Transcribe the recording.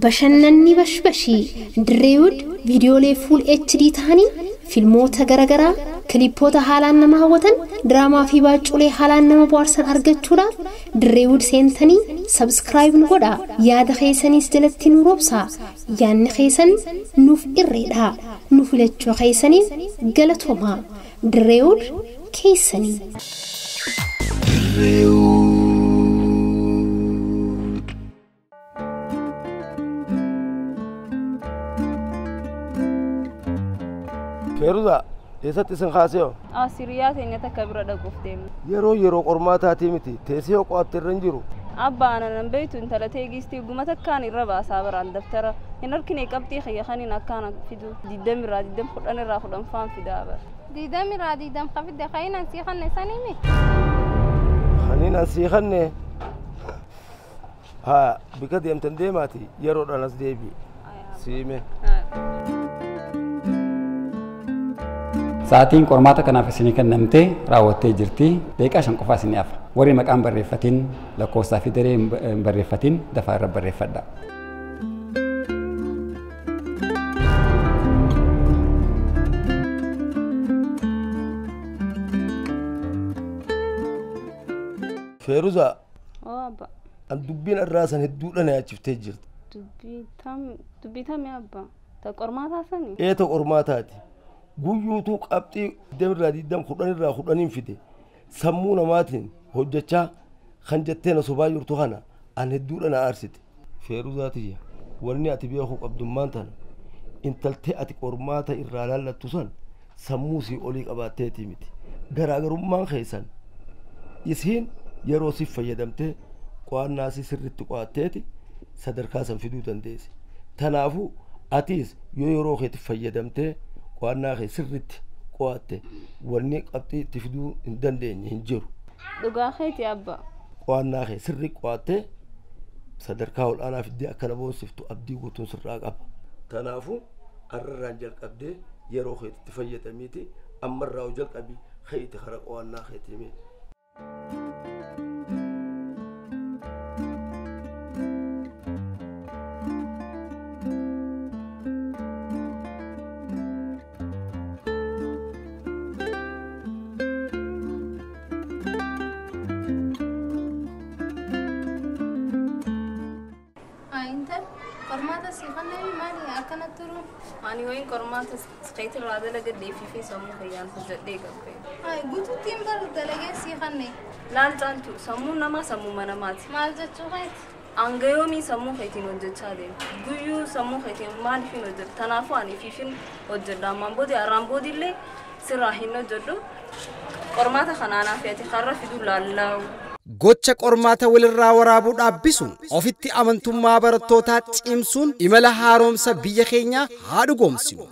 Bashannanni bashbashii Dirreewud viidiyoolee full HD ta'anii filmoota garaagaraa kilipoota haalaan nama hawwatan diraamaa fi baaculee haalaan nama bohaarsan argachuudhaaf Dirreewud seentanii subscribe nu godhaa. Yaada keessanis jalatti nu roobsaa. Yaadni keessan nuuf irreedha. Nu filachuu keessaniin galatoomaa. Dirreewud keessanii. Feeruza, eessatti isin kaasee? Asiriyaa teenya takka bira dhaquuf deemna. Yeroo qormaataatii miti teessee qo'atte irra hin jiru. Abbaa anan beektu intala teegistii guma takkaan irra baasaa baraan daftara hin harkine qabxii xiyya kaniin akkaan fidu 20 irraa 20 10 irraa 10 faan fidaa bara. 20 irraa 20 qafidde kaniin ansii kanne sanii mi? Kaniin ansii kanne haa bika deemtan deemaati yeroodhaan as deebi'i. Siime. Sa'aatiin qormaata kanaaf isinii kennamtee raawwattee jirti. Daqiiqaa 5 qofaa isinii hafa. Warri maqaan barreeffatin lakkoofsaa fi daree hin barreeffatin dafaa irra barreeffadha. Feeruza. Oo abba. An dubbiin irraa san hedduudha na yaachiftee jirti. Dubbii tamii abba. Ta qormaataa sanii? Ee ta qormaataati. Guyyuutuu qabxii 20 irraa 20 10 irraa 10 fide sammuu namaatiin hojjechaa kan jettee na sobaa jirtu kana an hedduudha na aarsite. Feeruzaa tiyya wanni ati beekuu qabdummaan tana intaltee ati qormaata irraa laallattu san sammuu sii olii qabaatteetii miti. Garaagarummaan keessan isiin yeroo siif fayyadamtee qo'annaa si sirriitti qo'atteeti sadarkaa san fiduu dandeessi. Kanaafuu atis yoo yeroo keetti fayyadamtee qo'annaa kee sirriitti qo'atte wanni qabxii itti fiduu hin dandeenye hin jiru. Dhugaa keeti abba. Qo'annaa kee sirrii qo'attee sadarkaa ol'aanaa fiddee akka na boonsiftu abdii guutuun sirraa qaba. Kanaafuu har'arraan jalqabdee yeroo keetitti fayyadamiiti ammarraa jalqabii keeti kara qo'annaa keetii mee. Ani wayin qormaata sqeetii irraa dalagadhee fi sammuu fayyaan hojjedhee qabde. Ay guutuutti hin baru dalagee sii kanne. Laal caaltu sammuun namaa sammuu namaati. Maal jechuu keeti? Hanga yoomii sammuu keetiin hojjechaa deema. Guyyuu sammuu keetiin maaliif hin hojjedhu? Kanaafuu ani fiifin hojjedha. Ammaan boodee har'aan boodillee sirraa hin hojjedhu. Qormaata kanaanaa fi ati karra fiduu laallaa'u. Gocha qormaata walirraa waraabuu dhaabbisuun ofitti amantummaa barattootaa cimsuun imala haaromsa biyya keenyaa haa dhugoomsinu.